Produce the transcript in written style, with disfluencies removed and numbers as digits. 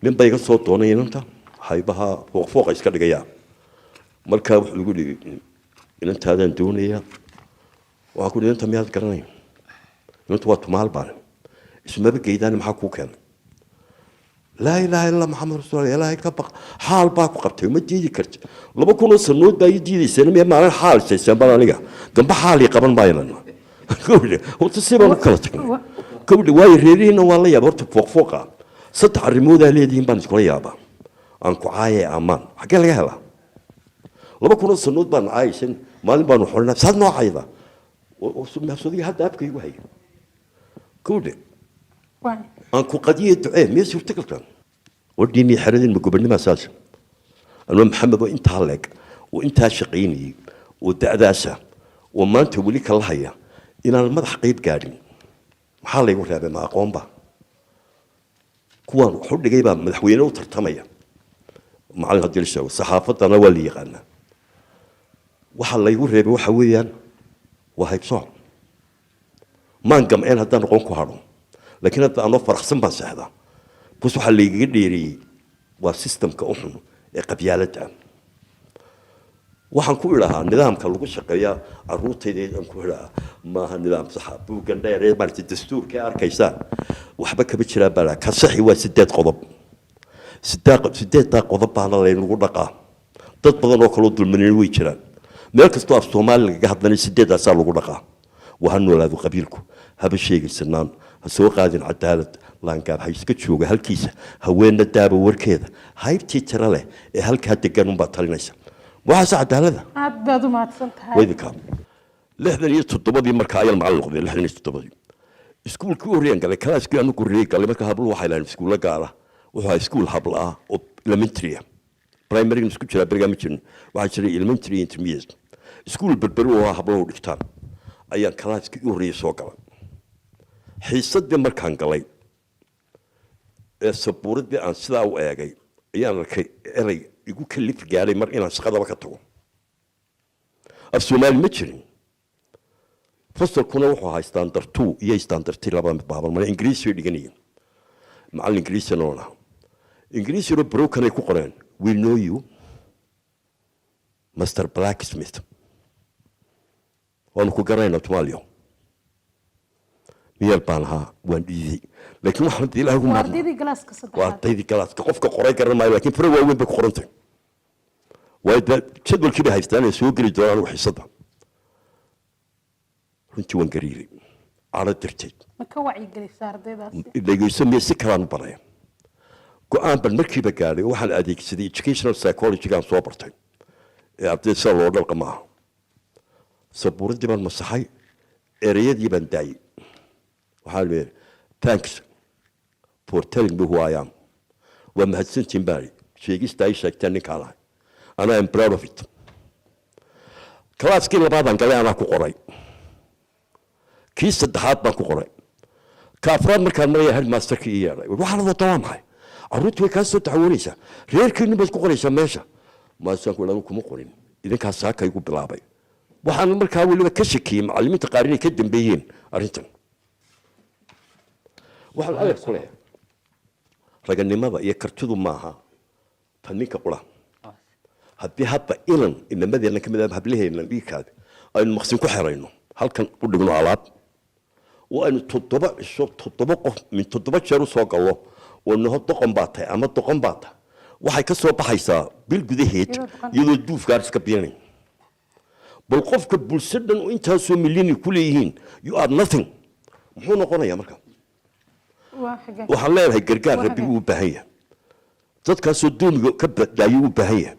Nin ba iga soo doonay inanta, haybaha fooqfooqa iska dhigayaa. Markaa wuxuu igu dhigi, "Inantaadaan doonayaa." Waxaan ku ihi, "Inanta miyaad garanay? Inantu waa tumaal baan, ismaba geydaan, maxaa kuu keenay?" "Laa ilaaha illa Maxamed rasuul, Ilaahay ka baq, xaal baa ku qabtay, ma diidi karti. 2000 oo sanood baa ii diidayseen, miya maalin xaal sayseen baan aniga gamba xaal ii qaban maayo." Gawdhe, horta si baan u kala tagnay. Gawdhe, waayo reerihiina waa la yaaba. Horta fooqfooqa saddex arrimoodaa leedihiin baan iskula yaabaa: aan ku caaye ammaan, xaggee laga helaa? 2000 oo sanood baan caayaysan, maalin baanu xorinaa, saad noo cayda mahsodiga hadda afka igu haya. Gawdhe, aan ku qadiye ducee, miya suurtagalkan wadhiinii xeradin ma gobonnimaa saas? Anoo Maxamed oo intaa leeg oo intaa shaqaynayay oo da'daasa oo maanta weli kala haya inaan madax qayb gaadhin, maxaa laygu reebay? Ma aqoonba? Kuwaan wax u dhigay baa madaxweyne u tartamaya, macallin haddii la sheego, saxaafaddana waa la yaqaanaa. Waxa laygu reebay waxa weeyaan waa haybsooc. Maan gamceen haddaan aqoon ku hadho, laakiin hadda anoo faraxsan baan seexdaa, bas waxaa laygaga dheereeyey waa systemka u xun ee qabyaaladda. Waxaan ku idhahaa nidaamka lagu shaqeeya caruurtayda aan ku idhahaa maaha nidaam saxa. Buuggan dheer ee maaragtay dastuurka ee arkaysaan waxba kama jiraan baa ka saxi. Waa sideed qodob, sideeddaa qodob baana laynagu dhaqaa. Dad badan oo kaloo dulmanin way jiraan. Meel kastoo af Soomaali lagaga hadlanay sideeddaasaa lagu dhaqaa. Waa ha noolaado qabiilku, haba sheegaysanaan, ha soo qaadin cadaalad, laangaab ha iska jooga halkiisa, haweenna daaba warkeeda, haybtii tira leh ee halkaa degan unbaa talinaysa. Waxaase cadaalada. Aad baad u mahadsan tahay. Waydinka 67-dii marka ayaan macallin noqday. 67-dii iskuulkii u horreeyaan galay, kalaaskii anu horreeyay galay. Marka habluhu waxay lahayn iskuulla gaara. Wuxuu ahaa iskuul habla ah oo elementary ah, primary isku jiraa berigaa ma jirin, waxaa jiray elementary iyo intermediate. Iskuul Berberi oo ahaa habluhu dhigtaan ayaan kalaaskii u horreeyay soo galay. Xiisadii markaan galay ee sabuuradii aan sidaa u eegay ayaan arkay erey igu kalif gaadhay mar inaan shaqadaba ka tago. Af Soomaali ma jirin. Fasalkuna wuxuu ahaa standard 2 iyo standard 3, labada mid baaban male. Ingiriisi bay dhiganayeen, macallin Ingiriisina oon ahaa. Ingiriisina broken ay ku qoreen: "We know you, Master Blacksmith." Waanu ku garanaynaa, Tumaaliyo miyeel baan ahaa, waan dhiiday, laakiin waxaan hadda Ilaahay ugu Waa mahadnaq. Ardaydii galaaska Waa saddexaad. Ardaydii galaaska. Qofka qoray garan maayo, laakiin fara waaweyn bay ku qorantay. Waayo dee jadwalkii bay haystaan ay soo geli doonaan anigu xiisadda. Runtii waan gariiray cadho darteed. Ma ka wacyigelisa ardaydaasi? Dhegeyso, miya si kalaan u baraya. Go'aan baan markiiba gaadhay oo waxaan adeegsaday educational psychology-gaan soo bartay ee ardayda sida loo dhalqa maaha. Sabuuraddii baan masaxay, ereyadii baan daayey. Waxaan leeyahay, "Thanks for telling me who I am." Waa mahadsantiin baan sheegista ay sheegteen ninkaan ahay, and I am proud of it. Kalaaskii labaadaan galay anaa ku qoray, kii saddexaad baan ku qoray, ka afraad markaan maraya headmasterkii ii yeedhay. "Waxaa la wadaa waa maxay? Carruurtii way kaa soo taxawoonaysaa, reerkiinu baad ku qoraysaa meesha." Maasaan ku idhi, "Kuma qorin, idinkaas saaka igu bilaabay." Waxaan markaa weliba ka shakiyey macallimiinta qaar inay ka dambeeyeen arrintan. Waxaan adeer ku leeyahay, raganimada iyo kartidu maaha tan ninka qura. Haddii hadda inan inamadeenna ka mid ah, hablaheenna dhiigkaada aynu maqsin ku xerayno, halkan u dhigno alaab oo aynu 7 cisho 7 qof min 7 jeer usoo gallo oo naho, "Doqon baa tahay" ama "Doqon baa tahay," waxay ka soo baxaysaa bil gudaheed Iyadoo doqon. iyadoo duufkaan iska biinay. Bal qofka bulsho dhan oo intaasoo milyani ku leeyihiin, "You are nothing," muxuu noqonayaa marka? Waa xagee? Waxaan leenahay gargaar Waa Rabbigu xagee? u baahan yahay, dadkaasoo doomiga ka badbaayay u baahan yahay.